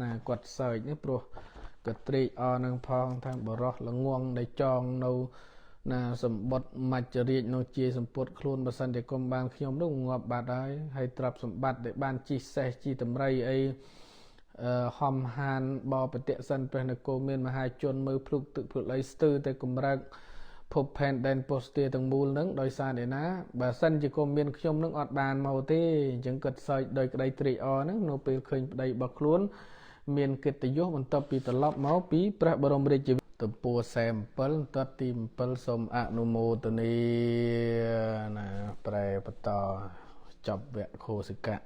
ណាគាត់សើចនេះព្រោះក៏ត្រេកអរនឹងផងថាបរោះល្ងងដែលចងនៅណាសម្បត្តិមច្ចរាជនៅជាសម្ពុតខ្លួនបើសិនតែគុំបានខ្ញុំនោះងាប់បាត់ហើយហើយទ្រព្យសម្បត្តិដែលបានជីសេះជីតម្រៃអីហំហានបបតិសិនព្រះនគរមានមហាជនមើលភ្លុកទឹកភ្លុកអីស្ទើរតែកម្រើកភពផែនដែនពុស្ទាទាំងមូលនឹងដោយសារឯណាបើសិនជាគុំមានខ្ញុំនឹងអត់បានមកទេអញ្ចឹងគាត់សើចដោយក្តីត្រេកអរហ្នឹងនៅពេលឃើញប្តីរបស់ខ្លួនមានកិត្តិយសបន្ទាប់ពីត្រឡប់មកពីព្រះបរមរាជទំព័រ47តទី7សូមអនុមោទនាណាប្រែបន្តចប់វគ្គខោសិកៈ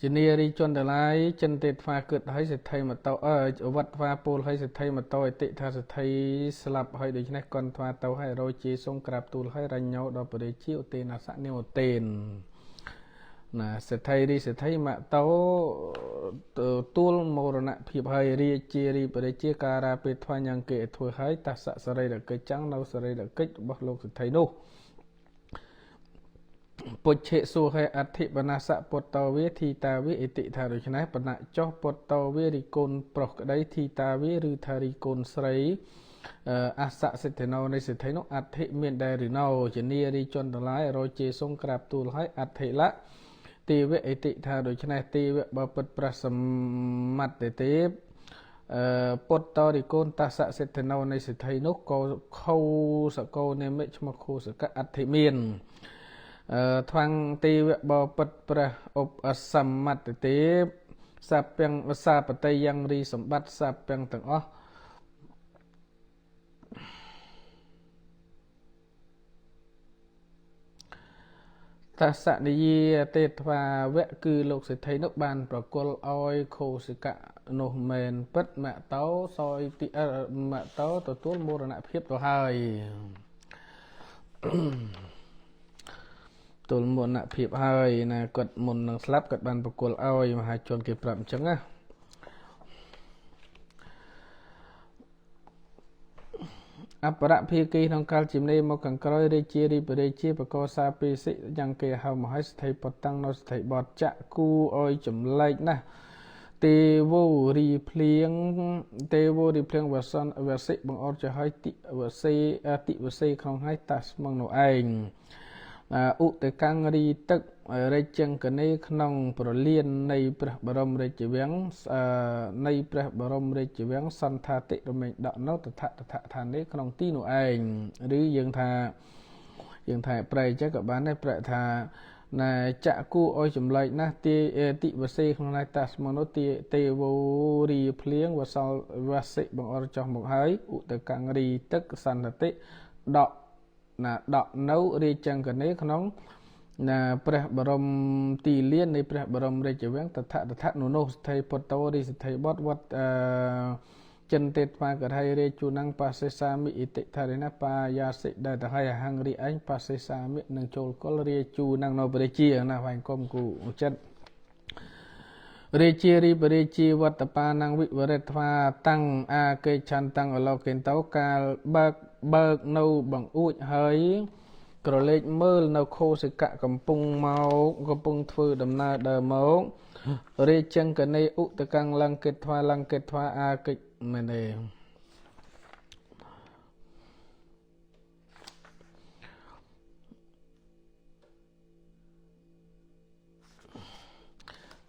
ជានារីជនទាំងឡាយចិនទេថ្វាគិតហើយសិទ្ធិមតោអើវត្តថ្វាពលហើយសិទ្ធិមតោអតិថាសិទ្ធិស្លាប់ហើយដូច្នេះកនថ្វាទៅហើយរោជាសូមក្រាបទូលហើយរញ្ញោដល់ព្រះរាជាឧទេនសៈនិឧទេនណាសិទ្ធិរីសិទ្ធិមតោទួលមរណភាពហើយរាជារីព្រះរាជាការាពេលថ្វាញ៉ាងគេធ្វើហើយតសៈសរីរកិច្ចចាំងនៅសរីរកិច្ចរបស់លោកសិទ្ធិនោះពុច្ឆេសុហេអធិបនសៈពុតតវេធីតាវេអតិថាដូច្នេះបណៈចុះពុតតវេរិគុណប្រុសក្តីធីតាវេឬថារិគុណស្រីអសៈសិទ្ធិណោនៃសិទ្ធិនោះអធិមានដែរឬណោជានារីជនទាំងឡាយរជាសងក្រាបទូលហើយអធិលៈទេវៈអតិថាដូច្នេះទេវៈបពិតព្រះសមត្តទេពពុតតរិគុណតសៈសិទ្ធិណោនៃសិទ្ធិនោះក៏ខោសកោនិមិឈ្មោះខោសកៈអធិមានថ្វាំងទេវៈបពិតព្រះឧបសមត្តទេពសាពាំងសាបតីយ៉ាងរីសម្បត្តិសាពាំងទាំងអស់តសនិយាទេថ្វាវៈគឺលោកសិទ្ធិនោះបានប្រគល់ឲ្យខោសិកៈនោះមែនពិតមតោសយតិមតោទទួលមរណភាពទៅហើយទល់មរណភាពហើយណាគាត់មុននឹងស្លាប់គាត់បានប្រគល់ឲ្យមហាជនគេប្រាប់អញ្ចឹងណាអបរភាគីក្នុងកាលជំនាញមកខាងក្រោយរាជារីបរាជាបកសាពេសិយ៉ាងគេហៅមហេសថៃបតាំងនៅស្ថិបតចៈគូឲ្យចម្លែកណាស់ទេវោរីភ្លៀងទេវោរីភ្លៀងវសនវសិបង្អត់ចហើយតិវសេតិវសេក្នុងហើយតាស្មងនោះឯងឧតកੰរីទឹករាជង្គនេក្នុងប្រលាននៃព្រះបរមរាជវាំងនៃព្រះបរមរាជវាំងសន្តាតិរមែងដកនៅតថតថឋាននេះក្នុងទីនោះឯងឬយើងថាប្រែចេះក៏បានដែរប្រែថាណែចៈគូឲ្យចម្លែកណាស់ទីតិវសេក្នុងណៃតាស្មនោះទីទេវោរីភ្លៀងវសលវសិបង្អរចោះមកហើយឧតកੰរីទឹកសន្តាតិដកណាដកនៅរាជង្គនេក្នុងណាព្រះបរមទីលាននៃព្រះបរមរាជវាំងតថតថនោះនោះស្ថិពុតោរិស្ថិបតវត្តចិនទេថ្មកថៃរាជូនងបាសេសាមិអិតិថារិណាបាយាសិដែលទៅហើយហង្រីឯងបាសេសាមិនឹងចូលកុលរាជូនងនៅព្រះជាណាវ៉ៃគុំគូចិត្តរាជារីបរាជាវត្តបានងវិវរិតថ្វាតាំងអាកេឆន្ទងអលោកេនតោកាលបើកនៅបង្អួចហើយក្រឡេកមើលនៅខោសិកៈកំពុងមកកំពុងធ្វើដំណើរដើរមករាជង្គនេឧតកੰលង្កិតថ្វាលង្កិតថ្វាអាកិច្ចមែនទេ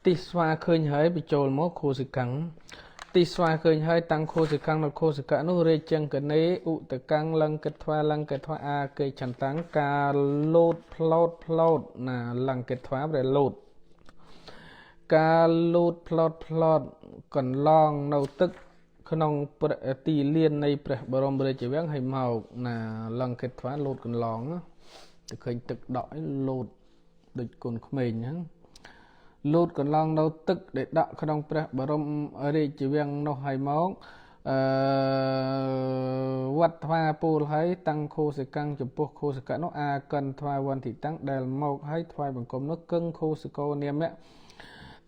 ទីស្វាឃើញហើយបញ្ចូលមកខោសិកាំងទីស្វាឃើញហើយតាំងខោសិកាំងនៅខោសិកៈនោះរាជង្គនេឧតកੰលង្កិតថ្វាលង្កិតថ្វាអាកេឆន្តាំងការលោតផ្លោតផ្លោតណាលង្កិតថ្វាប្រែលោតការលោតផ្លោតផ្លោតកន្លងនៅទឹកក្នុងព្រះទីលាននៃព្រះបរមរាជវាំងហើយមកណាលង្កិតថ្វាលោតកន្លងទៅឃើញទឹកដក់ឯលោតដូចកូនក្មេងហ្នឹងលោតកន្លងនៅទឹកដែលដក់ក្នុងព្រះបរមរាជវាំងនោះហើយមកវត្តថ្វាពូលហើយតាំងខោសិកាំងចំពោះខោសិកៈនោះអាកិនថ្វាវន្តិតាំងដែលមកហើយថ្វាយបង្គំនោះកឹងខោសកោនាមៈ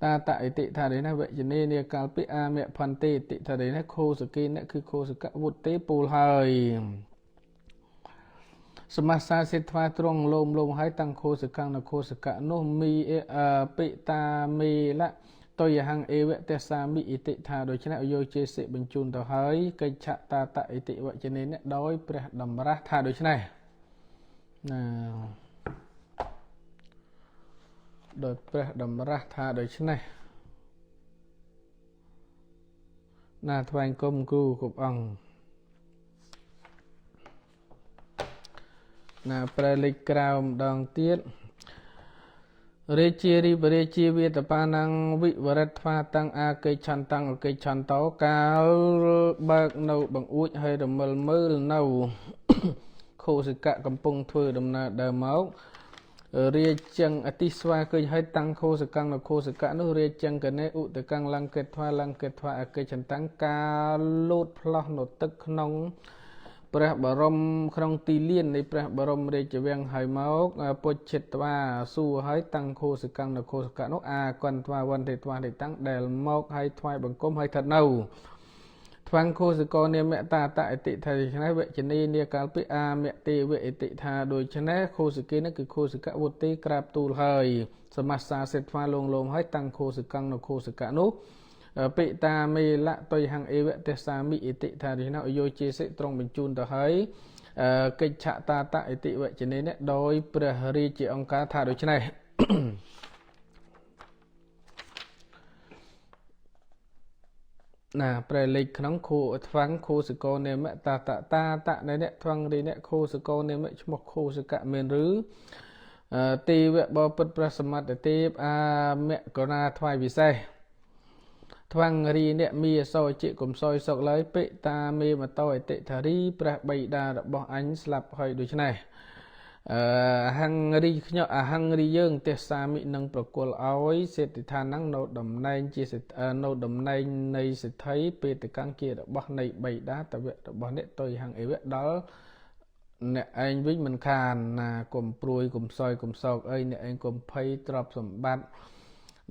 តាតអិតិថារិណាវចនេនាកាលពិអាមៈផន្តិតិថារិណាខោសកេអ្នកគឺខោសកៈវុតទេពូលហើយ សមាសាសិថ្វាទ្រង់លោមលោមហើយតាំងខោសកੰនខោសកៈនោះមីពិតាមេលៈតយហੰអេវៈទេសសាមិអិតិថាដូច្នេះយោជាសិបញ្ជូនទៅហើយកិច្ចតាតអិតិវចនេនដោយព្រះតម្រាស់ថាដូច្នេះណាដោយព្រះតម្រាស់ថាដូច្នេះណាថ្វាយគុំគ្រូគ្រប់អង្គណាប្រែលេខក្រៅម្ដងទៀតរាជារិបរាជាវេតបាណੰវិវរិតថ្វាតាំងអាកេឆន្តាំងអកេឆន្តោកាលបើកនៅបង្អួចហើយរមិលមើលនៅខោសិកៈកំពុងធ្វើដំណើរដើរមករាជឹងអតិស្វាឃើញហើយតាំងខោសកੰនខោសកៈនោះរាជឹងកណេឧតកੰលង្កេថ្វាលង្កេថ្វាអកេឆន្តាំងកាលលូតផ្លោះនៅទឹកក្នុងព្រះបរមក្នុងទីលាននៃព្រះបរមរាជវាំងហើយមកពុជិត្វាសួរហើយតាំងខោសកੰនខោសកៈនោះអាកន្ត្វាវន្តិត្វាតិតាំងដែលមកហើយថ្វាយបង្គំហើយស្ថិតនៅថ្វាំងខោសកោនាមតាតអតិថាដូច្នេះវចនីនាកាលពីអាមតិវអតិថាដូច្នេះខោសគេនេះគឺខោសកវុតិក្រាបទូលហើយសមាសាសិថ្វាលងលោមហើយតាំងខោសកੰនខោសកៈនោះពិតាមេលៈតុយហੰអេវៈទេសសាមិអិតិថានេះណាយោជាសិត្រង់បញ្ជូនទៅហើយកិច្ចតាតអិតិវចនេនេះដោយព្រះរាជាអង្គការថាដូច្នេះណាប្រែលេខក្នុងខូថ្វាំងខូសកោនាមតាតតាតនៃអ្នកថ្វាំងរីអ្នកខូសកោនាមឈ្មោះខូសកៈមានឬទីវៈបពុតព្រះសមត្ថទេពអាមកណាថ្វាយពិសេសថ្វាំងរីអ្នកមីសោជាកំសោយសុកឡើយពិតាមេមតោអតិថារីព្រះបិតារបស់អញស្លាប់ហើយដូច្នេះអហង្រីខ្ញុំអហង្រីយើងទេសសាមិនឹងប្រគល់ឲ្យសេដ្ឋានហ្នឹងនៅតំណែងជានៅតំណែងនៃសេដ្ឋីបេតកង្គជារបស់នៃបិតាតវៈរបស់អ្នកតុយហង្អេវៈដល់អ្នកឯងវិញមិនខានណាកុំព្រួយកុំសោយកុំសោកអីអ្នកឯងកុំភ័យទ្រព្យសម្បត្តិ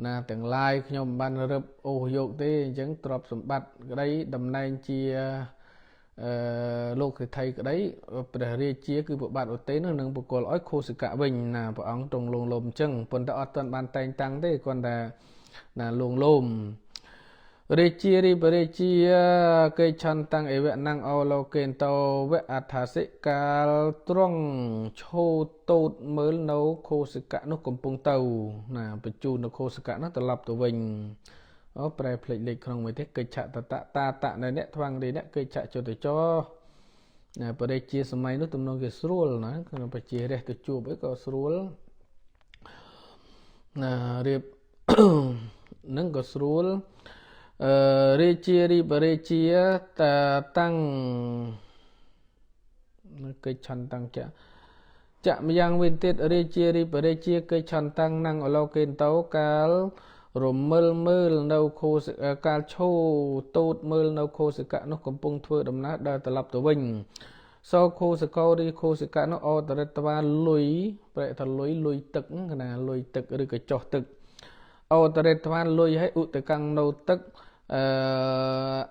ណាទាំងឡាយខ្ញុំមិនបានរឹបអូសយកទេអញ្ចឹងទ្រព្យសម្បត្តិក្តីតំណែងជាលោកសេដ្ឋីក្តីព្រះរាជាគឺព្រះបាទឧទេនោះនឹងប្រគល់ឲ្យខោសកៈវិញណាព្រះអង្គទ្រង់លងលោមអញ្ចឹងប៉ុន្តែអត់ទាន់បានតែងតាំងទេគ្រាន់តែណាលងលោមរាជារិបរាជាគេឆន្តាំងអេវៈណੰអលោកេនតោវៈអដ្ឋាសិកាលទ្រង់ឈោតូតមើលនៅខោសកៈនោះកំពុងទៅណាបញ្ជូននៅខោសកៈនោះត្រឡប់ទៅវិញអូប្រែភ្លេចលេខក្នុងមួយទេកិច្ចតតតាតនៃអ្នកថ្វាំងរីអ្នកកិច្ចចតុចោណាព្រះរាជាសម័យនោះទំនងគេស្រួលណាក្នុងប្រជារះទៅជួបអីក៏ស្រួលណារៀបនឹងក៏ស្រួលរាជារិបរាជាតាតាំងកិច្ចឆន្តាំងចៈម្យ៉ាងវិញទៀតរាជារិបរាជាកិច្ចឆន្តាំងណੰអលោកេនតោកាលរមិលមើលនៅខោកាលឈោតូតមើលនៅខោសកៈនោះកំពុងធ្វើដំណើរដើរត្រឡប់ទៅវិញសោខោសកោរីខោសកៈនោះអតរិតវាលុយប្រែថាលុយលុយទឹកណាលុយទឹកឬក៏ចុះទឹកអតរិតវាលុយឲ្យឧតកੰនៅទឹក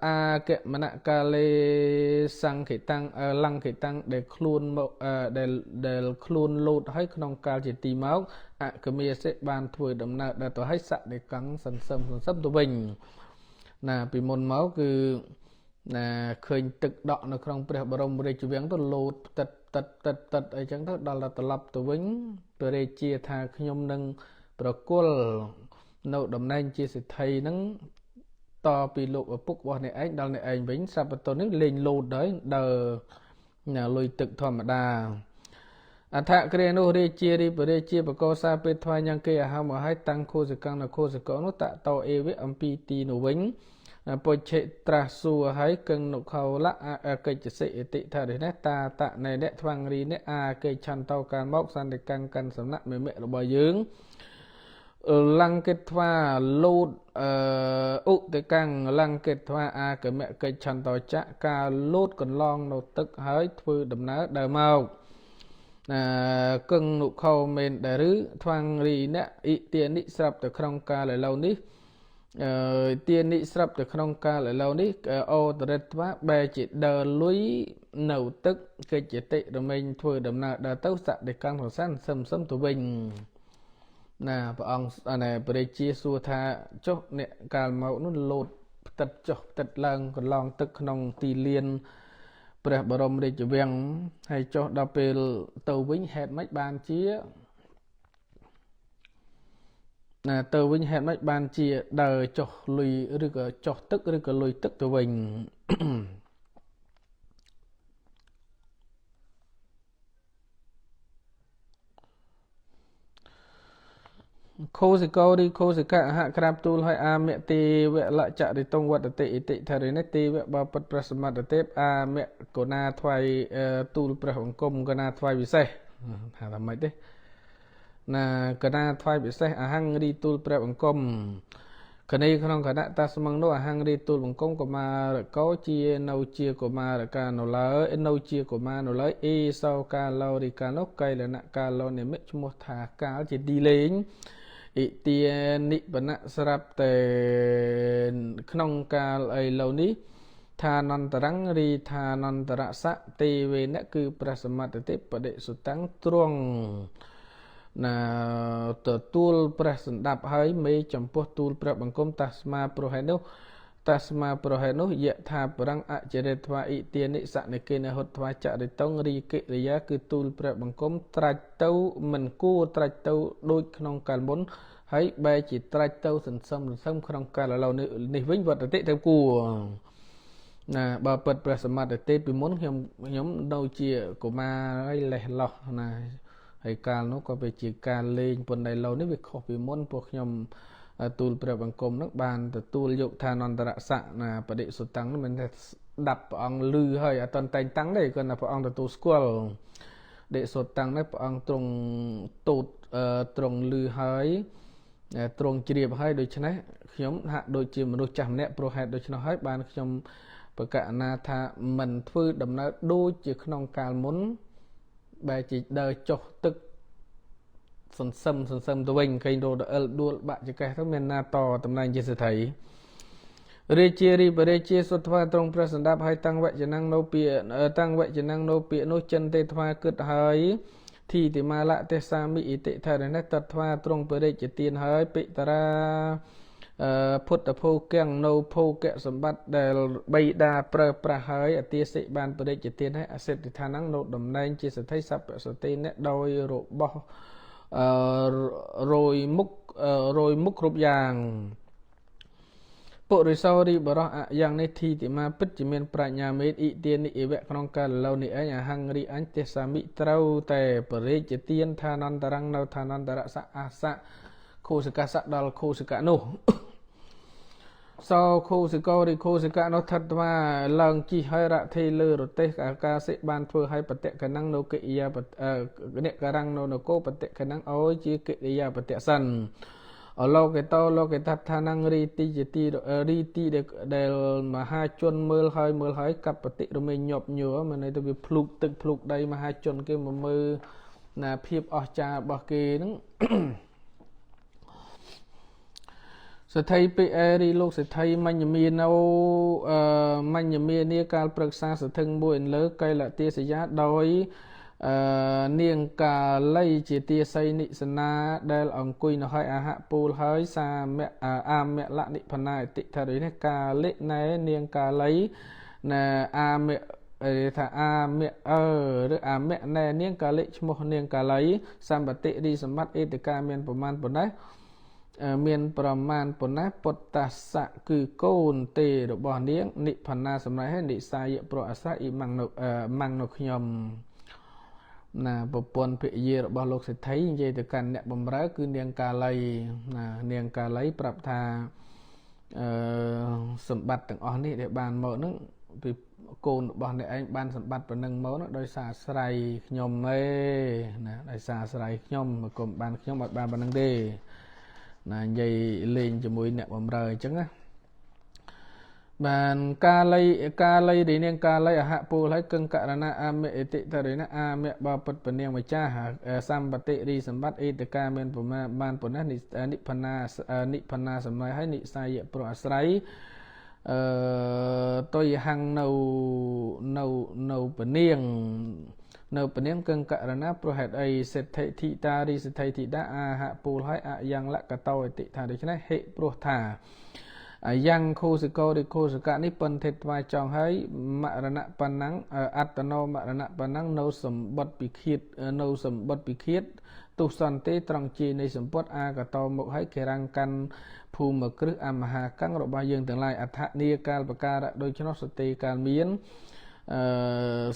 អាកមនកាលេសង្ខិតាំងលង្ខិតាំងដែលខ្លួនមកដែលខ្លួនលោតឲ្យក្នុងកាលជាទីមកអកមេសិបានធ្វើដំណើរដល់ទៅឲ្យសដិកੰសន្សឹមសន្សឹមទៅវិញណាពីមុនមកគឺណាឃើញទឹកដក់នៅក្នុងព្រះបរមរាជវាំងទៅលោតផ្តិតផ្តិតផ្តិតផ្តិតអីចឹងទៅដល់ត្រឡប់ទៅវិញព្រះរាជាថាខ្ញុំនឹងប្រគល់នៅតំណែងជាសេដ្ឋីហ្នឹងតពីលោកឪពុករបស់អ្នកឯងដល់អ្នកឯងវិញសពតុនេះលេងលោតហើយដើរណាលុយទឹកធម្មតាអដ្ឋគ្រានោះរាជារិបរាជាបកោសាពេថ្វាយញ៉ាំងគេអាហារមកឲ្យតាំងខោសកੰនខោសកនោះតតោអេវៈអំពីទីនោះវិញពុជិត្រាស់សួរឲ្យកឹងនុខោលៈកិច្ចសិអតិថានេះតាតនៃអ្នកថ្វាំងរីអ្នកអាគេឆន្ទោកាលមកសន្តិកੰកាន់សំណាក់មេមៈរបស់យើងលង្កេថ្វាលោតឧតកੰលង្កេថ្វាអាកមៈកិច្ចឆន្ទោចៈការលោតកន្លងនៅទឹកហើយធ្វើដំណើរដើរមកណាកឹងនុខោមែនដែរឬថ្វាំងរីអ្នកអ៊ីទានិស្រាប់ទៅក្នុងកាលឥឡូវនេះ អឺទានិស្រាប់ទៅក្នុងកាលឥឡូវនេះ អូតរិត្វាបែជាដើរលុយនៅទឹកកិច្ចតិរមែងធ្វើដំណើរដើរទៅសតិកੰសសានសឹមសឹមទៅវិញណា។ ព្រះអង្គណែព្រះរាជាសួរថា ចុះអ្នកកាលមកនោះលោតផ្តិតចុះផ្តិតឡើងកន្លងទឹកក្នុងទីលានព្រះបរមរាជវាំង ហើយចុះដល់ពេលទៅវិញហេតុម៉េចបានជាណា ទៅវិញហេតុម៉េចបានជាដើរចុះលុយ ឬក៏ចុះទឹក ឬក៏លុយទឹកទៅវិញ? ខោសិកោរីខោសិកៈអហក្រាបទូលឲ្យ អាមៈទេវលចរិតុងវត្តតិអិតិធរិនេះ ទេវបពិតព្រះសមត្ថទេព អាមៈកូណាថ្វាយទូលព្រះអង្គមកណាថ្វាយពិសេស ថាថាម៉េចទេណា កណាថ្វាយពិសេស អហង្រីទូលព្រះបង្គំកនីក្នុងគណៈតាស្មឹងនោះ អហង្រីទូលបង្គំកុមារកោជានៅជាកុមារកានៅឡើយ នៅជាកុមារនៅឡើយ អេសោកាឡោរិកានោះកៃលនកាឡោនិមិឈ្មោះថាកាលជាទីលេង អិទានិបណៈស្រាប់តែក្នុងកាលឥឡូវនេះ ឋានន្តរੰរីឋានន្តរសៈទេវេនៈគឺព្រះសមត្ថទេពបដិសុតាំងទ្រង់ណាទទួលព្រះសម្ដាប់ហើយ មេចំពោះទូលព្រះបង្គំ តាស្មាប្រហេតុនោះ តាស្មាប្រហេតុនោះ យថាបរੰអចរិត្វាអិទានិសនិកេនហុតថ្វាចរិតុងរីកិរិយា គឺទូលព្រះបង្គំត្រាច់ទៅមិនគួរត្រាច់ទៅដូចក្នុងកាលមុន ហើយបែរជាត្រាច់ទៅសន្សឹមសន្សឹមក្នុងកាលឥឡូវនេះវិញ វត្តតិទៅគួរណា។ បើពិតព្រះសមត្ថទេពីមុនខ្ញុំនៅជាកុមារហើយលេះលោះណា ហើយកាលនោះក៏វាជាការលេង ប៉ុន្តែឥឡូវនេះវាខុសពីមុន ពួកខ្ញុំទូលព្រះបង្គំនឹងបានទទួលយកឋានន្តរស័ក្តិណា។ បដិសុតាំងនោះមិនថាស្ដាប់ព្រះអង្គលឺហើយ អត់តតែងតាំងទេ គាត់ថាព្រះអង្គទទួលស្គាល់ដិសុតាំងនេះ ព្រះអង្គទ្រង់ទូតទ្រង់លឺហើយ ទ្រង់ជ្រាបហើយ ដូច្នេះខ្ញុំហាក់ដូចជាមនុស្សចាស់ម្នាក់ ព្រោះហេតុដូច្នោះហើយបានខ្ញុំប្រកាសណាថាមិនធ្វើដំណើរដូចជាក្នុងកាលមុន បែរជាដើរចុះទឹកសន្សឹមសន្សឹមទៅវិញ ឃើញរត់អិលដួលបាក់ចកេះទៅ មានណាតតំណែងជាសេដ្ឋី។ រាជារីបរាជាសុទ្ធថ្វាទ្រង់ព្រះសម្ដាប់ហើយ តាំងវចនាំងនៅពាក្យ តាំងវចនាំងនៅពាក្យនោះ ចិនទេថ្វាគិតហើយ ធីតិមាលៈទេសសាមិអិតិថរនេះតថ្វាទ្រង់បរិជ្ជទានហើយ ពិតរាពុទ្ធភោគំនៅភោគសម្បត្តិដែលបៃតាប្រើប្រាស់ហើយ អទាសិបានបរិជ្ជទានហើយ អសិទ្ធិឋានៈនៅតំណែងជាសទ្ធិសពសតិអ្នកដោយរបស់រយមុខរយមុខគ្រប់យ៉ាង។ ពុរិសោរីបរោះអយ៉ាងនេះ ធីតិមាពិតជាមានប្រាជ្ញាមេត អ៊ិទានិអវៈក្នុងកាលឡូវនេះឯង អហង្រីអញទេសសាមិត្រូវតែបរិជ្ជទានឋានន្តរੰនៅឋានន្តរសៈអាសៈខុសកសៈដល់ខុសកៈនោះ។ សោខុសិកោរិខុសិកៈនោះថិតថាឡើងជិះហើយ រថេលើរទេះ អាកាសិបានធ្វើឲ្យបតិកណੰនៅកិរិយាអ្នកករំនៅនគរបតិកណੰឲ្យជាកិរិយាបតិសិន អលោកេតោលោកេតដ្ឋានងរីទីជាទីរីទីដែលមហាជនមើលហើយមើលហើយ កបតិរមែងញាប់ញ័រ មានន័យទៅវាភ្លូកទឹកភ្លូកដី មហាជនគេមកមើលណាភាពអស្ចារ្យរបស់គេហ្នឹង។ សទ្ធិពិអេរីលោកសិទ្ធិមញ្ញមាននៅមញ្ញមាននាកាលប្រឹក្សាសធឹងមួយលើកៃលទាសយា ដោយនាងកាលីជាទាសីនិសនាដែលអង្គុយនៅហើយ អហពូលហើយ សាមៈអាមៈលនិភណាអតិថរិនេះ កាលិណែនាងកាលីណែអាមៈថាអាមៈអឺឬអាមៈណែនាងកាលិឈ្មោះនាងកាលី សម្បតិរីសម្បត្តិអេតកាមានប្រមាណប៉ុណ្ណេះ មានប្រមាណប៉ុណ្ណេះ ពុទ្ធសៈគឺកូនទេរបស់នាង និផណាសម្រាប់ឲ្យនិសាយប្រអសាអ៊ីម៉ាំងនៅម៉ាំងនៅខ្ញុំណា។ ប្រពន្ធភិរិយារបស់លោកសេដ្ឋីនិយាយទៅកាន់អ្នកបម្រើគឺនាងកាលីណា នាងកាលីប្រាប់ថា អឺសម្បត្តិទាំងអស់នេះដែលបានមកហ្នឹងពីកូនរបស់អ្នកឯង បានសម្បត្តិប៉ុណ្ណឹងមកនោះដោយសារស្រ័យខ្ញុំឯណា ដោយសារស្រ័យខ្ញុំ កុំបានខ្ញុំអត់បានប៉ុណ្ណឹងទេណា និយាយលេងជាមួយអ្នកបម្រើអញ្ចឹងណា។ បានកាលីកាលីរីនាងកាលីអហពូលហើយកឹងករណាអាមៈអតិតរិណាអាមៈបពុតពនាងម្ចាស់សម្បតិរីសម្បត្តិអេតកាមានប្រមាបានប៉ុណ្ណេះនិផណានិផណាសម័យហើយនិស័យប្រអាស្រ័យអឺតុយហੰនៅនៅនៅពនាងនៅពនាងកឹងករណាព្រោះហេតុអីសេដ្ឋិធិតារីសេដ្ឋិធិតាអាហពូលហើយអយ៉ាងលកតោអតិថាដូច្នេះហិព្រោះថាយ៉ាងខូសិកោឬខូសកៈនេះពន្ធិត្វាចង់ហើយមរណៈបណ្ណੰអត្តនោមរណៈបណ្ណੰនៅសម្បត្តិពិឃាតនៅសម្បត្តិពិឃាតទុសន្តិត្រង់ជានៃសម្ពត់អាកតោមកហើយគេរាំងកាន់ភូមិគ្រឹះអមហាកੰរបស់យើងទាំងឡាយអដ្ឋនីកាលបការៈដូច្នោះសតិកាលមានអឺ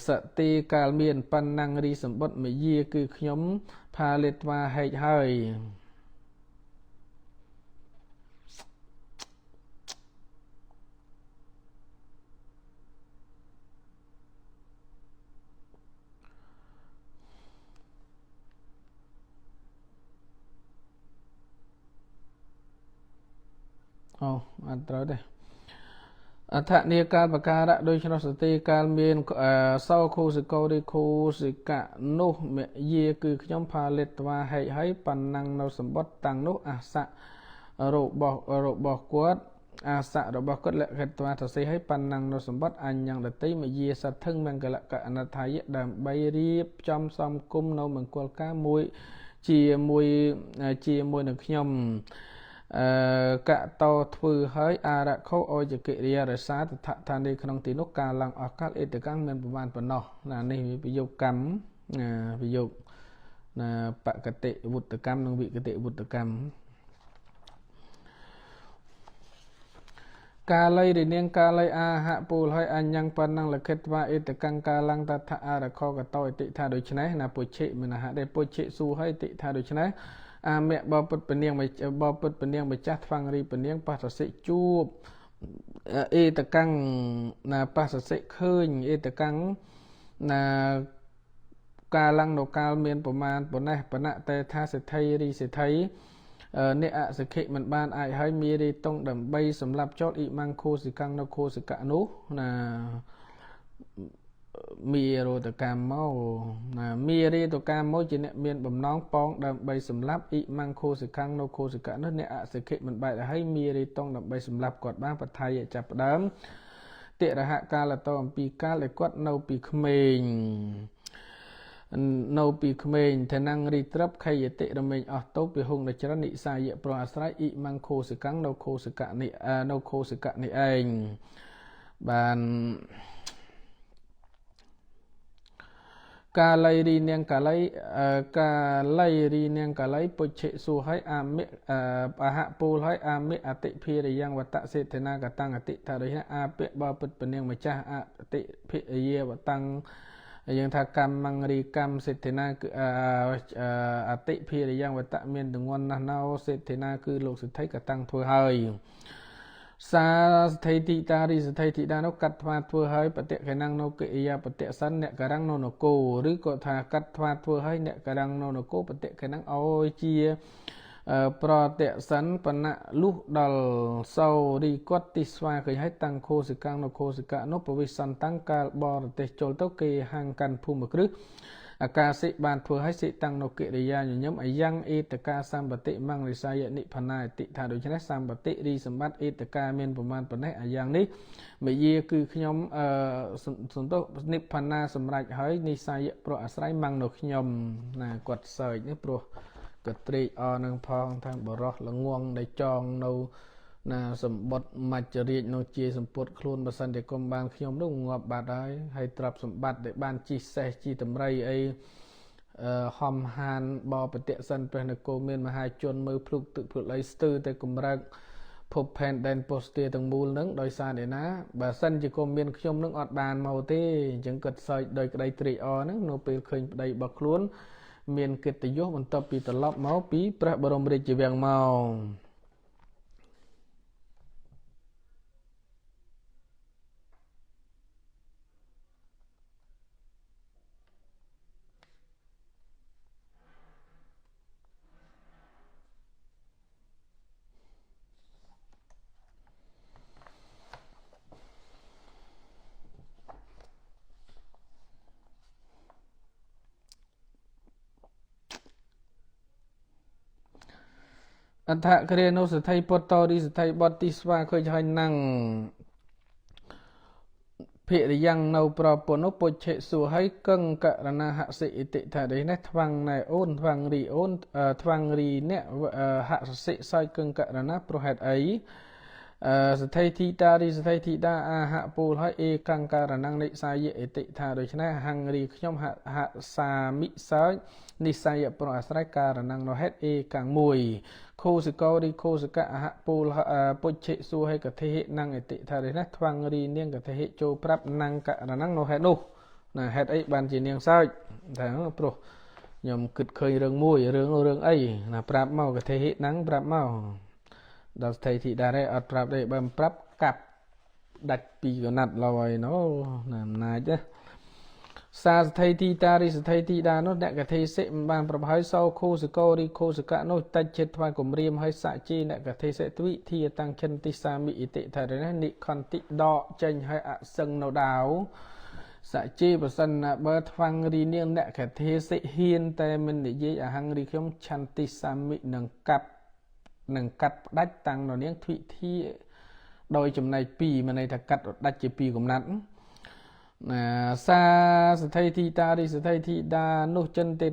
សតិកាលមានបណ្ណੰរីសម្បត្តិមយាគឺខ្ញុំផាលេត្វាហែកហើយអូអត់ត្រូវទេអដ្ឋនីកាលបការៈដូច្នោះសតិកាលមានសោខូសិកោឬខូសិកៈនោះមយាគឺខ្ញុំផាលិត្វាហែកហើយបណ្ណੰនៅសម្បត្តិតាំងនោះអសៈរបស់គាត់អាសៈរបស់គាត់លក្ខិត្វាសរសេរឲ្យបណ្ណੰនៅសម្បត្តិអញ្ញងដតីមយាសទ្ធឹងមង្គលកអនដ្ឋាយៈដើម្បីរៀបចំសំគុំនៅមង្គលការមួយជាមួយនឹងខ្ញុំអឺកតោធ្វើឲ្យអរខោអយកិរិយារសាតថឋានីក្នុងទីនោះការឡើងអស់កាលអេតកាំងមានប្រមាណប៉ុណ្ណោះណានេះវិយោគកម្មណាវិយោគណាបកតិវុត្តកម្មនិងវិកតិវុត្តកម្មកាលីរិនាងកាលីអាហពូលហើយអញ្ញងបណ្ណងលខិតវាអេតកੰកាលੰតថអរខកតោអតិថាដូច្នេះណាពុជិមនហៈដែលពុជិសួរហើយតិថាដូច្នេះអាមៈបពុតពនាងបពុតពនាងម្ចាស់ថ្វាំងរីពនាងបសសិជួបអេតកੰណាបសសិឃើញអេតកੰណាកាលੰនៅកាលមានប្រមាណប៉ុណ្ណេះបណៈតែថាសេដ្ឋីរីសេដ្ឋីអ្នកអសខិមិនបានអាចឲ្យមានរីតុងដើម្បីសម្រាប់ចោតអ៊ីម៉ាំងខូសិកាំងនៅខូសិកៈនោះណាមីរោតកម្មមកណាមីរីតកម្មមកជាអ្នកមានបំណងប៉ងដើម្បីសម្លាប់អ៊ីម៉ាំងខូសិកាំងនៅខូសិកៈនោះអ្នកអសខិមិនបែកឲ្យមានរីតុងដើម្បីសម្លាប់គាត់បានបថៃចាប់ផ្ដើមតិរហកាលតអំពីកាលដែលគាត់នៅពីក្មេងនៅពីក្មេងឋានំរីត្រឹបខយតិរមែងអស់ទៅពីហុងដច្រិននិសាយៈប្រអាស្រ័យអ៊ីម៉ាំងខូសិកាំងនៅខូសិកៈនេះនៅខូសិកៈនេះឯងបានកាលីរីនាងកាលីកាលីរីនាងកាលីពុជិសួរឲ្យអាមិអហពូលឲ្យអាមិអតិភិរិយ៉ាងវតសេធនាកតាំងអតិថារិយអាពៈបពុតពនាងម្ចាស់អតិភិរិយវតាំងយើងថាកម្មងរីកម្មសេដ្ឋនាគឺអតិភិរិយ៉ាងវតមានទងន់ណាស់ណោសេដ្ឋនាគឺលោកសិទ្ធិកតាំងធ្វើហើយសាសថៃតិតារិសថៃតិតានោះកាត់ថ្វាធ្វើឲ្យបតិកណੰនៅកិរិយាបតិសិនអ្នកការាំងនៅនគរឬក៏ថាកាត់ថ្វាធ្វើឲ្យអ្នកការាំងនៅនគរបតិកណੰឲ្យជាប្រតិសិនបណៈលុះដល់សោរីគាត់ទីស្វាឃើញឲ្យតាំងខូសិកាំងនៅខូសិកៈនោះពវិសន្តាំងកាលបរទេសចូលទៅគេហាងកាន់ភូមិគ្រឹះអាកាសិបានធ្វើឲ្យសិតាំងនៅកិរិយាញញឹមអាយ៉ាងអេតកាសម្បតិមង្រិសាយនិផណាតិថាដូច្នេះសម្បតិរីសម្បត្តិអេតកាមានប្រមាណប៉ុណ្ណេះអាយ៉ាងនេះមយាគឺខ្ញុំអឺសន្តោសនិផណាសម្រេចហើយនិសាយប្រអាស្រ័យមង្នៅខ្ញុំណាគាត់សើចនេះព្រោះក៏ត្រេកអរនឹងផងថាបរោះល្ងងដែលចងនៅណាសម្បត្តិមច្ចរាជនៅជាសម្ពុតខ្លួនបើសិនតែគុំបានខ្ញុំនោះងាប់បាត់ហើយហើយទ្រព្យសម្បត្តិដែលបានជីសេះជីតម្រៃអីហំហានបបតិសិនព្រះនគរមានមហាជនមើលភ្លុកទឹកភ្លុកអីស្ទើរតែកម្រើកភពផែនដែនពុស្ទាទាំងមូលនឹងដោយសារអ្នកណាបើសិនជាគុំមានខ្ញុំនឹងអត់បានមកទេអញ្ចឹងគាត់សើចដោយក្តីត្រេកអរហ្នឹងនៅពេលឃើញប្តីរបស់ខ្លួនមានកិត្តិយសបន្ទាប់ពីត្រឡប់មកពីព្រះបរមរាជវាំងមក អដ្ឋគ្រានុសទ្ធិពុទ្ធរិសទ្ធិបតទីស្វាឃើញហើយណាំងភិរិយ៉ាងនៅប្រពន្ធនោះពុច្ឆិសួហើយកឹងករណាហសិអិតិថានេះណាថ្វាំងណែអូនថ្វាំងរីអូនថ្វាំងរីអ្នកហសិសោយកឹងករណាព្រោះហេតុអីសទ្ធិធីតារីសទ្ធិធីតាអាហពូលហើយអេកង្ករណងនិសាយអិតិថាដូច្នេះហង្រីខ្ញុំហហសាមិសោយនិស័យប្រអាស្រ័យករណងនៅហេតុអេកងមួយខូសិកោរីខូសិកអហពូលពុច្ឆិសួហេកធិហិណងអិតិថានេះណាថ្វាំងរីនាងកធិហិចូលប្រាប់ណងករណងនៅហេតុនោះណាហេតុអីបានជានាងសើចថាព្រោះខ្ញុំគិតឃើញរឿងមួយរឿងរឿងអីណាប្រាប់មកកធិហិណងប្រាប់មកដល់ស្ថិធីតារេអត់ប្រាប់ទេបើមិនប្រាប់កាប់ដាច់ពីកណាត់ឡើយណូណាអំណាចណាសាសថៃទីតារិសថៃទីតានោះអ្នកកធិសិមិនបានប្រហើយសោខូសកោរីខូសកៈនោះតិចចិត្តថ្វាយគម្រាមហើយសជាអ្នកកធិសិទ្វិធាតាំងឆិនតិសាមិអិតិថារនេះនិខន្តិដកចេញហើយអសឹងនៅដាវសជាប្រសិនណាបើថ្វាំងរីនាងអ្នកកធិសិហ៊ានតែមិននិយាយអហង្រីខ្ញុំឆន្ទិសាមិនឹងកាប់នឹងកាត់ផ្ដាច់តាំងនៅនាងទ្វិធាដោយចំណែក2មានន័យថាកាត់ដាច់ជា2កំណាត់ណាសាសថៃធីតារិសថៃធីតានោះចិនទេ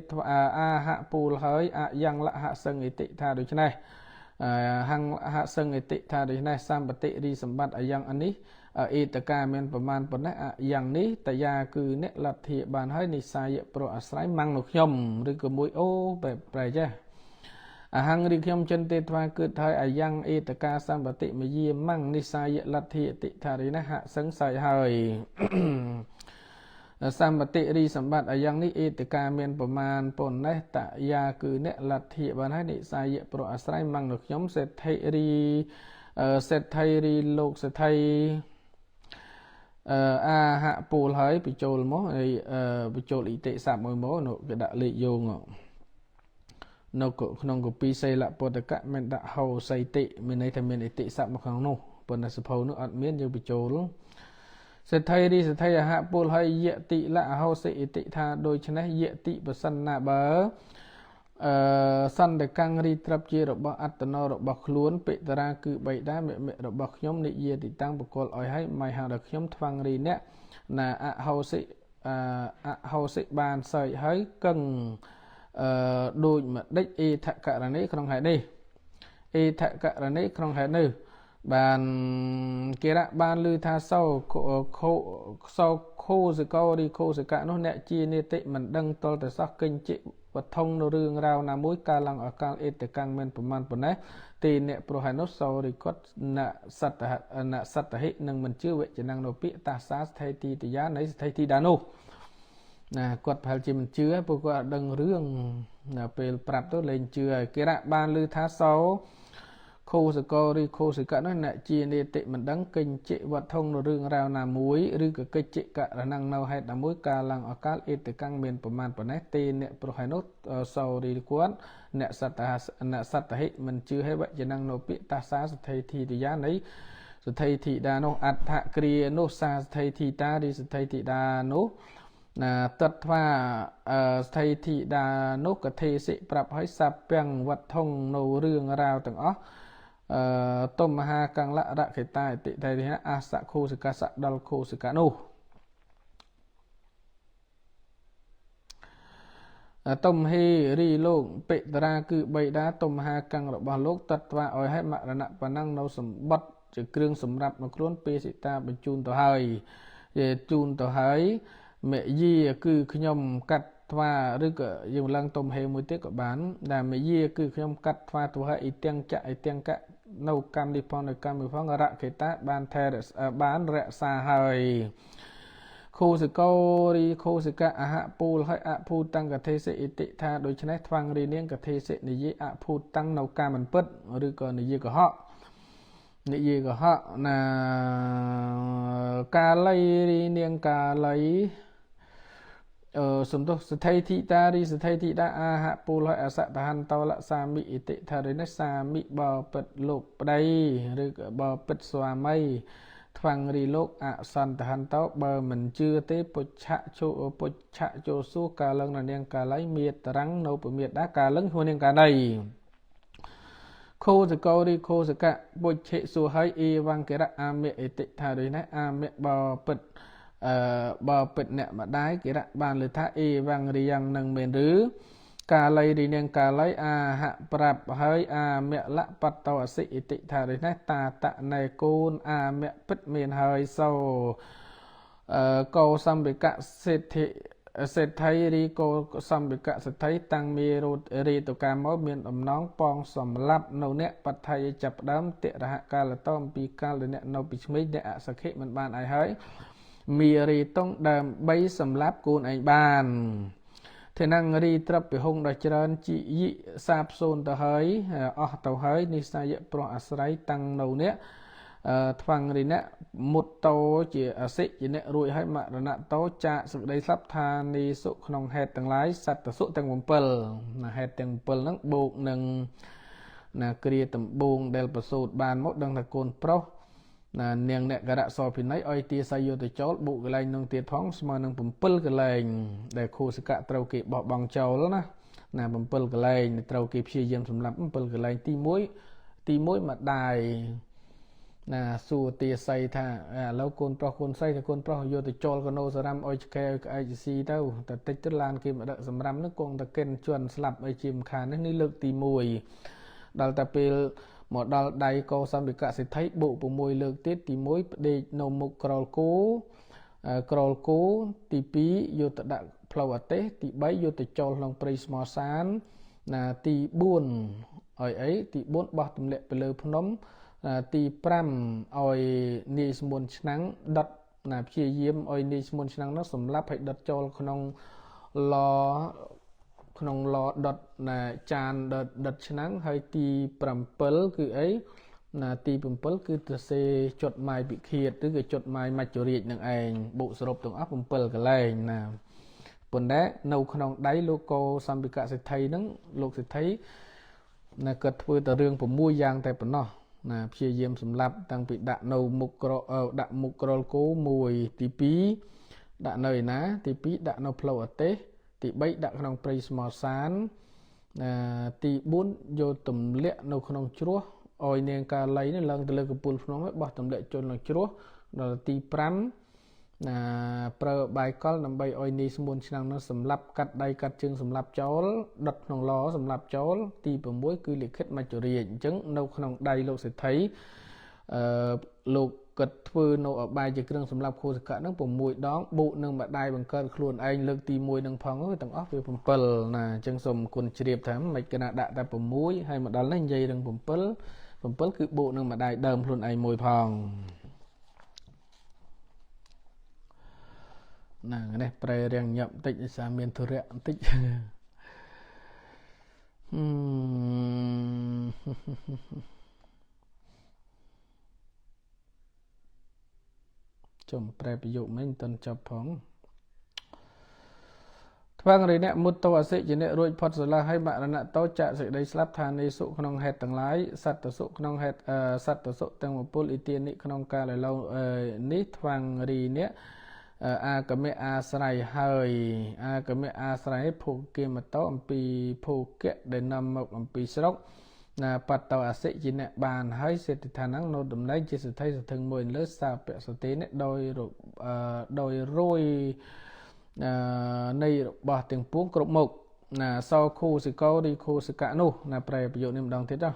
អាហពូលហើយអយ៉ាងលហសឹងអិតិថាដូច្នេះហੰហសឹងអិតិថាដូច្នេះសម្បតិរីសម្បត្តិអយ៉ាងអនេះអេតកាមានប្រមាណប៉ុណ្ណេះអយ៉ាងនេះតយាគឺអ្នកលទ្ធិបានហើយនិស័យប្រអាស្រ័យម៉ាំងនៅខ្ញុំឬក៏មួយអូបែបប្រែចេះអហង្រីខ្ញុំចិនទេថ្វាគឺថយអាយ៉ាងអេតកាសម្បតិមយាម៉ាំងនិសាយលទ្ធិតិថារិណាហសឹងសៃហើយសម្បតិរីសម្បត្តិអាយ៉ាងនេះអេតកាមានប្រមាណប៉ុណ្ណេះតយាគឺអ្នកលទ្ធិបានហើយនិសាយប្រអាស្រ័យម៉ាំងនៅខ្ញុំសេដ្ឋិរីសេដ្ឋីរីលោកសេដ្ឋីអាហពូលហើយបញ្ចូលមកហើយបញ្ចូលអ៊ីតិស័ព្ទមួយមកនោះគេដាក់លេខយោងនៅក្នុងកពីសីលពុទ្ធកៈមានដាក់ហោសីតិមានន័យថាមានអិតិស័ព្ទមកក្នុងនោះប៉ុន្តែសភៅនោះអត់មានយើងបញ្ចូលសេដ្ឋីរីសេដ្ឋីអហពលហើយយតិលអហោសិអិតិថាដូច្នេះយតិប្រសិនណាបើអឺសន្តកੰរីត្រាប់ជារបស់អត្តនោរបស់ខ្លួនពិតរាគឺបៃតាមិមិរបស់ខ្ញុំនិយាតិតាំងបកលឲ្យហើយមិនហៅដល់ខ្ញុំថ្វាំងរីអ្នកណាអហោសិអហោសិបានសើចហើយកឹងអឺដូចម្ដេចអេថករណីក្នុងហេតុនេះអេថករណីក្នុងហេតុនេះបានគេរៈបានឮថាសោខោសោខូសកោរីខូសកៈនោះអ្នកជានេតិមិនដឹងតលតែសោះកិញ្ចិវត្ថុងនៅរឿងរ៉ាវណាមួយកាលឡើងអកាលអេតកាំងមិនប្រមាណប៉ុណ្ណេះទីអ្នកប្រហែលនោះសោរិកតណសត្តណសត្តហិនឹងមិនជឿវចនំនៅពាក្យតាសាស្ថិទីតយានៃស្ថិទីដានោះណាគាត់ប្រហែលជាមិនជឿព្រោះគាត់អត់ដឹងរឿងដល់ពេលប្រាប់ទៅលែងជឿហើយគេរៈបានឮថាសោខូសកោឬខូសកៈនោះអ្នកជានេតិមិនដឹងកិញ្ចិវត្ថុងនៅរឿងរ៉ាវណាមួយឬក៏កិច្ចករណងនៅហេតុណាមួយកាលឡើងអកាលអេតកាំងមានប្រមាណប៉ុណ្ណេះទេអ្នកប្រហែលនោះសោរីគាត់អ្នកសត្តអ្នកសត្តហិមិនជឿហេវចនំនៅពាក្យតាសាសថេធីទយានៃសថេធីតានោះអដ្ឋគ្រានោះសាសថេធីតាឬសថេធីតានោះណាតត្វាស្ថិធីតានោះកធេសិប្រាប់ឲ្យសាពាំងវត្ថុងនៅរឿងរ៉ាវទាំងអស់អឺតុមហាកੰលរខេតាអតិថេរិហអសខូសកសៈដល់ខូសកនោះតុមហេរីលោកពិតរាគឺបៃតាតុមហាកੰរបស់លោកតត្វាឲ្យឲ្យមរណៈប៉ណ្ណឹងនៅសម្បត្តិជាគ្រឿងសម្រាប់នៅខ្លួនពេសិតាបញ្ជូនទៅហើយជូនទៅហើយមយាគឺខ្ញុំកាត់ថ្វាឬក៏យើងឡើងតុំហេមួយទៀតក៏បានដែលមយាគឺខ្ញុំកាត់ថ្វាទៅឲ្យអ៊ីទាំងចៈអ៊ីទាំងកៈនៅកម្មនេះផងនៅកម្មនេះផងរខេតាបានថែបានរក្សាហើយខូសកោរីខូសកៈអហពូលហើយអភូតាំងកធេសិអិតិថាដូច្នេះថ្វាំងរីនាងកធេសិនិយាយអភូតាំងនៅការមិនពិតឬក៏និយាយកុហកនិយាយកុហកណាកាលីរីនាងកាលីអឺសំទោសសថៃធិតារីសថៃធិតាអាហពូលហើយអសតហន្តលសាមិអិតិថារិនេះសាមិបពិតលោកប្តីឬក៏បពិតស្វាមីថ្វាំងរីលោកអសន្តហន្តោបើមិនជឿទេពុច្ឆៈជោពុច្ឆៈចូលសួរកាលឹងនាងកាលីមេតរាំងនៅពមេតាកាលឹងឈ្មោះនាងកាលីខ ខោសកោរីខោសកៈបុច្ឆិសួហើយអេវង្កិរៈអាមៈអតិថាដូចនេះអាមៈបពិតអឺបពិតអ្នកម្ដាយកិរៈបានលើថាអេវង្រិយ៉ាងនឹងមែនឬកាល័យរីនាងកាល័យអាហៈប្រាប់ហើយអាមៈលៈបតោអសិអតិថាដូចនេះតាតណេកូនអាមៈពិតមានហើយសោកោសម្បិកសេដ្ឋិសេដ្ឋីរីកោសម្បិកសេដ្ឋីតាំងមេរោរីតកាមកមានអំណងប៉ងសម្លាប់នៅអ្នកបថៃចាប់ដើមតិរហកាលតអំពីកាលដែលអ្នកនៅពីឆ្មេញអ្នកអសខិមិនបានឲ្យហើយមីរីតុងដើម្បីសម្លាប់កូនឯងបានធនងរីត្រឹបពិហុងដ៏ច្រើនជីយិសាបសូន្យទៅហើយអស់ទៅហើយនិស័យប្រុសអាស្រ័យតាំងនៅអ្នកថ្វាំងរិណៈមុតតោជាអសិជាអ្នករួចហើយមរណៈតោចាកសេចក្តីស្លាប់ឋានីសុក្នុងហេតុទាំងឡាយសត្វសុទាំង7ណាហេតុទាំង7ហ្នឹងបូកនឹងណាគ្រាដំបងដែលប្រសូតបានមកដឹងថាកូនប្រុសណានាងអ្នកករៈសភិន័យឲ្យទាស័យយកទៅចោលបុកកន្លែងនឹងទៀតផងស្មើនឹង7កន្លែងដែលខូសកៈត្រូវគេបោះបង់ចោលណាណា7កន្លែងត្រូវគេព្យាយាមសម្លាប់7កន្លែងទី1ទី1ម្ដាយណាសួរទាស័យថាឥឡូវកូនប្រុសកូនស្រីថាកូនប្រុសយកទៅចោលកណោសរ៉ាំឲ្យឆ្កែឲ្យក្អែកស៊ីទៅតែតិចទៅឡានគេមកដឹកសម្រាំនោះគង់តែកិនជន់ស្លាប់អីជាមខាននេះនេះលើកទី1ដល់តែពេលមកដល់ដៃកោសម្បិកសិទ្ធិបូក6លើកទៀតទី1ផ្ដេកនៅមុខក្រលគោក្រលគោទី2យកទៅដាក់ផ្លូវអទេសទី3យកទៅចោលក្នុងព្រៃស្មោសានណាទី4ឲ្យអីទី4បោះទម្លាក់ទៅលើភ្នំទី5ឲ្យនាយស្មួនឆ្នាំងដុតណាព្យាយាមឲ្យនាយស្មួនឆ្នាំងនោះសម្លាប់ឲ្យដុតចូលក្នុងឡក្នុងឡដុតណាចានដុតដុតឆ្នាំងហើយទី7គឺអីណាទី7គឺទៅសេចុតម៉ាយពិឃាតឬក៏ចុតម៉ាយមច្ចរាជនឹងឯងបុកសរុបទាំងអស់7កន្លែងណាប៉ុន្តែនៅក្នុងដៃលោកកោសម្បិកសិទ្ធិហ្នឹងលោកសិទ្ធិណាគាត់ធ្វើតែរឿង6យ៉ាងតែប៉ុណ្ណោះណាព្យាយាមសម្លាប់តាំងពីដាក់នៅមុខក្រដាក់មុខក្រលគោ1ទី2ដាក់នៅឯណាទី2ដាក់នៅផ្លូវអទេសទី3ដាក់ក្នុងព្រៃស្មោសានណាទី4យកទម្លាក់នៅក្នុងជ្រោះឲ្យនាងកាលីនេះឡើងទៅលើកំពូលភ្នំហើយបោះទម្លាក់ជន់ក្នុងជ្រោះដល់ទី5ណាប្រើបាយកលដើម្បីឲ្យនាយស្មួនឆ្នាំងនោះសម្លាប់កាត់ដៃកាត់ជើងសម្លាប់ចោលដុតក្នុងឡសម្លាប់ចោលទី6គឺលិខិតមច្ចរាជអញ្ចឹងនៅក្នុងដៃលោកសេដ្ឋីអឺលោកគាត់ធ្វើនៅអបាយជាគ្រឿងសម្រាប់ខូសកៈនឹង6ដងបូកនឹងម្ដាយបង្កើតខ្លួនឯងលើកទី1នឹងផងទាំងអស់វា7ណាអញ្ចឹងសូមគុណជ្រាបថាមិនកណាដាក់តែ6ហើយមកដល់នេះនិយាយរឿង7 7គឺបូកនឹងម្ដាយដើមខ្លួនឯងមួយផងណានេះប្រែរៀងញាប់បន្តិចដោយសារមានធុរៈបន្តិចចុំប្រែប្រយោគមិញមិនទាន់ចប់ផងថ្វាងរិអ្នកមុតតោអសិជាអ្នករួចផុតស្រឡះហើយមរណៈតោចាក់សេចក្តីស្លាប់ឋានីសុក្នុងហេតុទាំងឡាយសត្វសុក្នុងហេតុសត្វសុទាំងមពលអ៊ីទានិក្នុងកាលឥឡូវនេះថ្វាងរីអ្នកអាកមៈអាស្រ័យហើយអាកមៈអាស្រ័យភោគេមតោអំពីភោគៈដែលនាំមកអំពីស្រុកណាបតោអសិជាអ្នកបានហើយសេដ្ឋិឋានហ្នឹងនៅតំណែងជាសទ្ធិសធឹងមួយលើសាពសទេនេះដោយរួយនៃរបស់ទាំងពួងគ្រប់មុខណាសោខូសិកោរីខូសិកៈនោះណាប្រែប្រយោគនេះម្ដងទៀតណា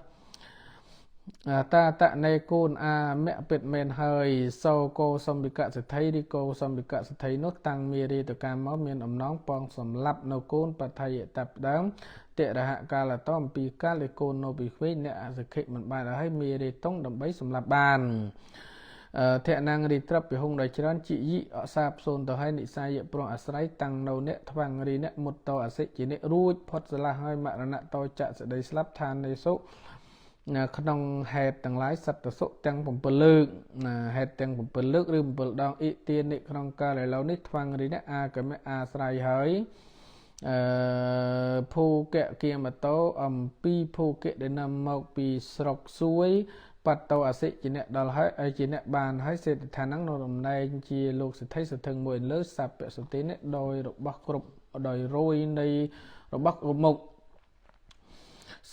តាតនៃកូនអាមៈពិតមែនហើយសោកោសម្បិកសិទ្ធិឬកោសម្បិកសិទ្ធិនោះតាំងមេរីតកាមមកមានអំណងប៉ងសម្លាប់នៅកូនបថយតបដើមតិរហកាលតអំពីកាលដែលកូននៅពីក្មេងអ្នកអសខិមិនបានហើយមេរីតុងដើម្បីសម្លាប់បានធនងរីត្រឹបពិហុងដោយច្រើនជីយិអសាបសូន្យទៅហើយនិស័យប្រុសអាស្រ័យតាំងនៅអ្នកថ្វាំងរីអ្នកមុតតអសិជាអ្នករួចផុតស្រឡះហើយមរណៈតចៈសេចក្តីស្លាប់ឋាននៃសុក្នុងហេតុទាំងឡាយសត្វសុទាំង7លើកណាហេតុទាំង7លើកឬ7ដងអ៊ីទានិក្នុងកាលឥឡូវនេះថ្វាំងរីអ្នកអាកមៈអាស្រ័យហើយអឺភូកៈគិមតោអំពីភូកៈដែលនាំមកពីស្រុកសួយបតោអសិជាអ្នកដល់ហើយជាអ្នកបានហើយសេដ្ឋានហ្នឹងនៅតំណែងជាលោកសិទ្ធិសធឹងមួយលើសពសតិនេះដោយរបស់គ្រប់ដោយរយនៃរបស់គ្រប់មុខ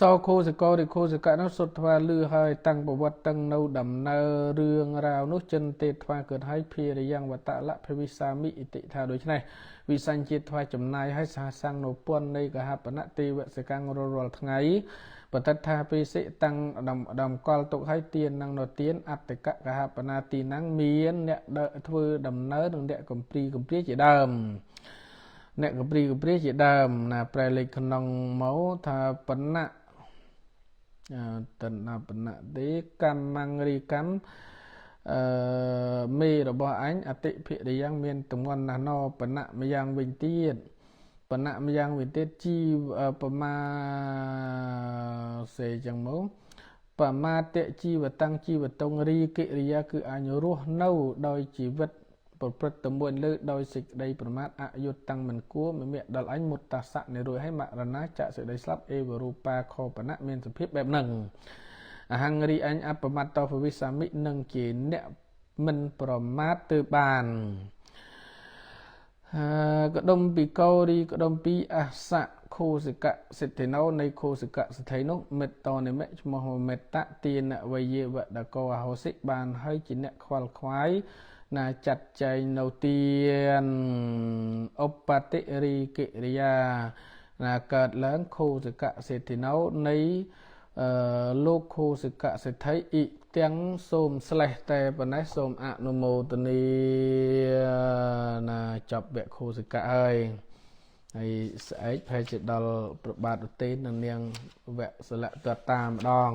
សោខោសកោរិខោសកៈនោះសុទ្ធថ្វាលឺហើយតាំងប្រវត្តិតាំងនៅដំណើររឿងរ៉ាវនោះចិនទេថ្វាកើតហើយភារិយ៉ាងវតលៈភវិសាមិអិតិថាដូច្នេះវិសញ្ជាតិថ្វាចំណាយឲ្យសហសង្ឃនៅពន្ធនៃកហបណៈទេវសកម្មរាល់ថ្ងៃបតិថាពិសិតាំងដំកល់ទុកឲ្យទាននឹងនៅទានអត្តកកហបណាទីណាំងមានអ្នកធ្វើដំណើរនិងអ្នកកំព្រីកំព្រាជាដើមអ្នកកំព្រីកំព្រាជាដើមណាប្រែលេខក្នុងមកថាបណៈតនបណៈទេកម្មង្រីកម្មអឺមេរបស់អញអតិភិរិយ៉ាងមានទម្ងន់ណាស់ណបណៈម្យ៉ាងវិញទៀតបណៈម្យ៉ាងវិញទៀតជីប្រមាសេចឹងមកបមាតជីវតាំងជីវតុងរីកិរិយាគឺអញរស់នៅដោយជីវិតប្រព្រឹត្តទៅមួយលើដោយសេចក្តីប្រមាទអយុត្តតាំងមិនគួរមមៈដល់អញមុតតាសៈនិរួយឲ្យមរណាចាក់សេចក្តីស្លាប់អេវរូបាខបណៈមានសភាពបែបហ្នឹងអហង្រីអញអបមត្តភវិសាមិនឹងជាអ្នកមិនប្រមាទទៅបានកដុំពីកោរីកដុំពីអសៈខោសិកៈសិទ្ធិណោនៃខោសិកៈសិទ្ធិនោះមេត្តនិមិឈ្មោះមេត្តទានវយវដកោអហោសិបានហើយជាអ្នកខ្វល់ខ្វាយណាចាត់ចែងនៅទានឧបតិរីកិរិយាណាកើតឡើងខោសិកៈសិទ្ធិណោនៃលោកខោសិកៈសិទ្ធិអ៊ីទាំងសូមស្លេះតែប៉ុណ្ណេះសូមអនុមោទនាណាចប់វគ្គខោសិកៈហើយហើយស្អែកប្រហែលជាដល់ប្របាទឧទេននិងនាងវគ្គសិលៈតតាមម្ដង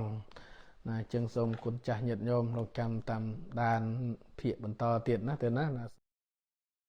ណាអញ្ចឹងសូមគុណចាស់ញាតិញោមលោកចាំតាមដានភាកបន្តទៀតណាទៅណាណា។